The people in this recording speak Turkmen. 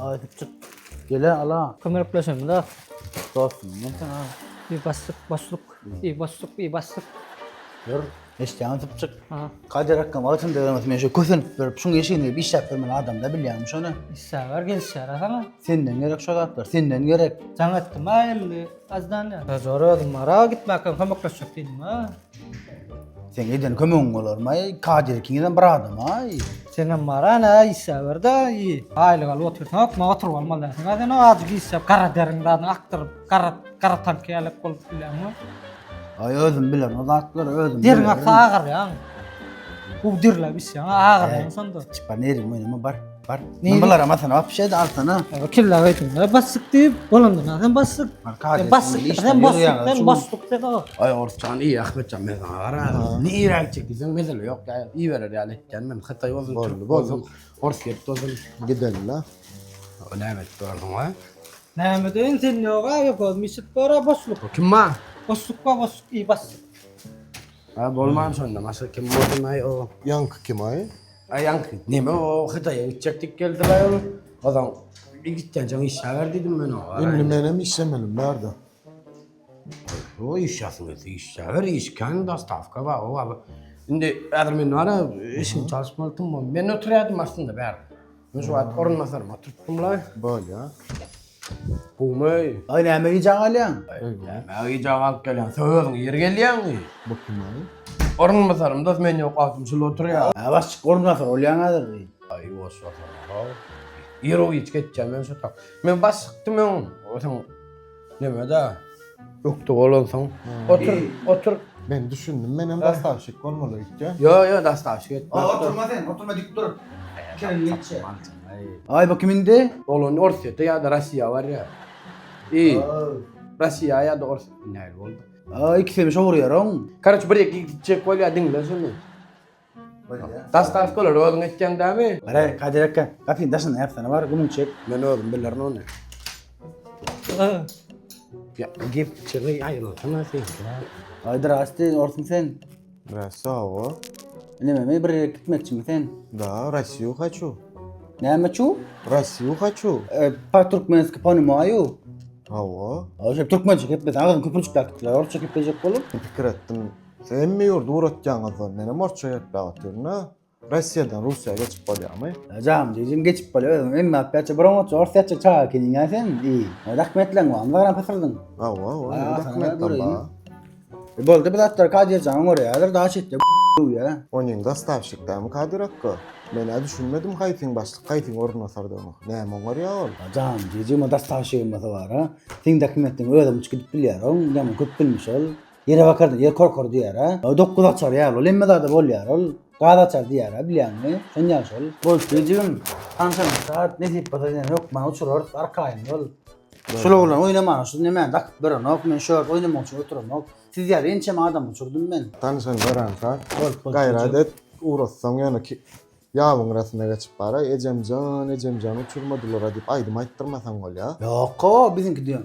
Aý sypjyk. Gele ala. Kömekleşelim-de. Dostum men saňa. Bir baslyk, boşluk, bir boşluk, bir baslyk. Dur. Eşitýäňmi sypjyk? Ha. Kadyr akgam altyn döwrümiz men şu kösenip berip, şuň eşigini gelip işläp bermeli adam da bilýäňmi şony? Işläber gelişýär saňa. Senden gerek şo zatlar, senden gerek. Jaň etdim ha elli azdan ýa. Zor özüm bar gitmäkäm kömekleşjek diýdim ha. Seň eden kömegiň bolarmy? Kadyr ikiňizem bir adam aý. Senem bar ana işläber-de i. Aýlyk alyp otyrsyň, hökman oturyp almaly dälsiň. A sen azajyk işläp gara deriň zadyny akdyryp, gara gara tank ýaly bolup bilýäňmi? Aý özüm bilerin o zatlary özüm Deriň bilerin. aksa agyrýaň. Gowy derläp işleýäň, agyrýaň şonda. Çypa neriň oýnama bar. Bar. Neri? Men bulara masana wapşe de alsana. Ya kella gaýdyň, bassyk diýip, bolandan sen bassyk. Bar, Kadyr, Sen bassyk, sen sen işden bassyk, ýörýäň, sen şu- bassyk sen o. Aý Orsjan iyi Ahmetjan men saňa gara. Nirä gitjek diýseň mesele ýok ýa iberer ýaly etýän men Hytaý bolsun, Boldy, Türk boldy. bolsun, Orsýet bolsun. Gidelim-le. O näme edip durarsyň we? Näme deýin sen ýok a ýok özüm işit bar boşluk. O kim bar? Boşluk bar boşluk iyi bassyk. Ha bolman şonda başga kim bolsun aý o. Ýaňky kim aý? Aý ýaňky neme o Hytaýa gitjek diýip geldiler ol. Ozan gitýänçäň işläber diýdim men oňa. Indi menem işlemelim bärde. O iş ýasyn gelse işläber, iş kän, dostawka bar, o bar. Indi häzir men bar-a işim çalyşmaly tüm Men oturýardym aslynda bärde. Men şu wagt orunbasarym oturtdym-la. Bolýa. Gowmy? Aý näme gijä galýaň? Näme gijä galyp gelýäň? Sen özüň ir gelýäňmi? Bu kim aý? Orunbasarym dos men ýok wagtym şul oturýar. Hä başlyk orunbasar bolýaň häzir. Aý boş basar. Ir o giç geçýän men şu tak. Men başlykdym öň. Osaň neme-de ökde bolansoň. Otur, otur. Men düşündim, menem dostawşik bolmaly öýtýän. Ýo, ýo, dostawşik etme. Oturma sen, oturma dik dur. Kirin geçe. Aý bu kim indi? Oglan Orsýete ýa-da Rossiýa barýar. I. Rossiýa ýa-da Ors. Nähili boldy? Aý ikisem şowurýar oň. Karoç bir ýeke gitjek bolýar, diňle şuny. Dostawkalary özüň etýäň dämi? Bar, Kadyr aka, gapyň daşynda ýapsana bar, gumuň çek. Men özüm bilerin ony. Ýa, gep çygy aýrylsana sen. Aý drasti, orsuň sen. Zdraste, hawa. Neme, bir ýere gitmekçimi sen? Da, Rossiýu haçu. Näme çu? Rossiýu haçu. E, pa türkmenski ponimаю. Hawa. Aý, şeýle türkmençe geplese agzyň köpürjik ýatdylar, orsça geplejek bolup. Pikir etdim. Siz hemme ýurdy ugratýaňyzlar, menem orsça gepläp otyryn-a. Rossiýadan Russiýa geçip bolýarmy? Jam jijim geçip bolýar özüň emma apýaça bir oňatça orsýatça çaga ekeniň-ä sen. I. Dokumentleň barmy zagram pysyrdyň? Hawa, hawa, meniň dokumentlerim bar. E boldy bu zatlar Kadyr janyň görýärdir daş etde döwýä. Onuň dostawşik dämi Kadyr akga? Men-ä düşünmedim haýsyň başlyk haýsyň orunbasardygyny. Näme oňarýa ol? Jan jijim o dostawşigem bolsa bar-a. Seň dokumentleňi özem uçup gidip bilýär oň ýaman köp bilmiş ol. Ýere bakardan ýer korkar diýýär-ä. Dokuz açar ýaly ol hemme zada bolýar ol. Gaz açar diýýär-ä bilýäňmi? Şon ýaly şol. Bolupdy jigim. Tanşanyň şat, nesip bolsa seni hökman uçurarys, arkaýyn bol. Şul oglan oýnaman şu nemäni dakyp berenok, men şu wagt oýnamak üçin oturamok. Siz ýaly ençeme adamy uçurdym men. Tanşan örän şat. Bolup bolupdy Gaýrat jigim. et, ugratsaň ýöne ki ýabyň gyrasyna geçip baraý, ejemjan, ejemjan uçurmadylar-a diýip aýdym aýtdyrmasaň bolýa. Ýok-a, biziňki diýen.